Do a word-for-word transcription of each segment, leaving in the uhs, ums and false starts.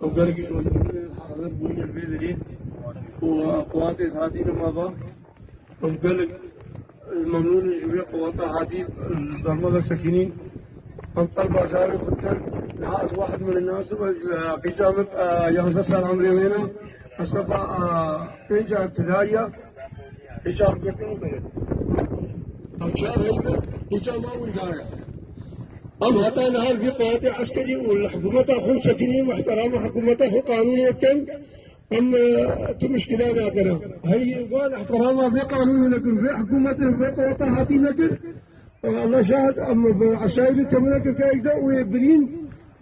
Ew gelekî ji hozirî hazir bûne li vê derê û qewatê hatîne mava. Em gelek memnûn in ji wê qewata hatî li ber me vesekinîn. Em telba zarê xwe dikin. Niha ez wahid min nas im, ez, e, qîca min, e, yanzdeh sal emrê wê ne. Ez sefa, e, pênc a ibtidaiya. Hêja girtin û bêrê. Ew çar heybe, hêja ma wî daye. Em heta niha vî qewatê eskerî û li hikûmeta xwe sekinî û ihtirama hikûmeta xwe qanûnê dikin. Em, e, tu muşkila nakene. Hey, wan ihtirama vê qanûnê nekir, vê hikûmetê, vê qeweta hatî nekir. Allah şahid, em bi eşayirî temine kirkayek de û yê birîn,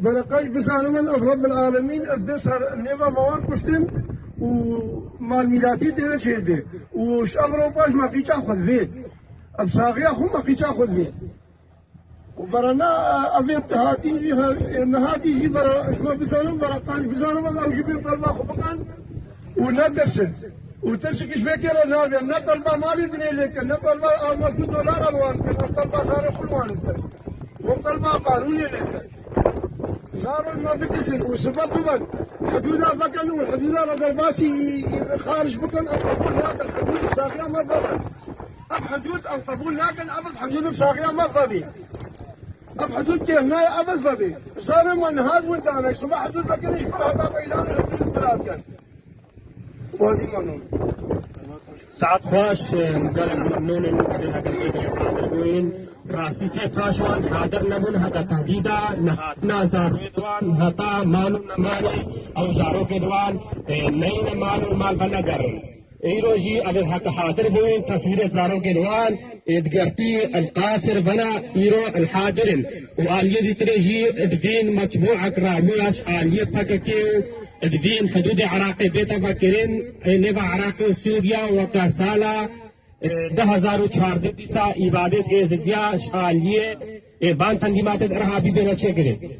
bereqaj bizanin min, ev Rabbil Alemîn, ez bê ser nêva me wan kuştin û mal mîratî têne çêdê. Û ji ev ro paş me qîça xwe divê. Ev saxiya xwe me qîça xwe divê. Û berana evê hatî jî, he-, nehatî jî bera, ji me bizanin, bereqaj bizanin, ew jî bê telba xwe bikin. û netirsin. Û tirsikî ji vê kê re nabe. Ne telba malê dinê lê ke, ne telba a me du dolar li wan ke, ne telba zarê xwe li wan ke. Û telba qanûnê lê ke. Zarok me bitirsin û sibe bibin. Hidûda vekin û hidûda re derbasî xaric bikin, em qebûl nakin. Hidûd bi saxiya me vebe. Ev hidûd em qebûl nakin, ev hidûd bi saxiya me vebî. Ev hidûd kêhnaye, ev vebî. Zarê me niha win danek, sibe hidûd vekin, ji ber heta me îlanê hidûd bilat kin. Wazî memnûn. Saet xweş, gelek memnûn in, gelek hadir bûyîn. Rastî sê paş wan hadir nebûn, heta tehdîda nehatina zarokê wan, heta mal û nemalê ew zarokê wan, e, neyne mal û mal venegerin. Îro jî ev heta hadir bûyîn, teswîrê zarokê wan, e, digirtî, el qasir vena îro el hadir in. Û aliyê dîtirê jî divîn metbûek rabûya ji aliyê P K K û divîn hidûdê Iraqê bête vekirin, ê nêva Iraqê û Sûriya weke sala, e, du hezar û çardeh dîsa îbadê Êzidiya ji aliyê, e, van tenzîmatê di Irhabî bêne çêkirin.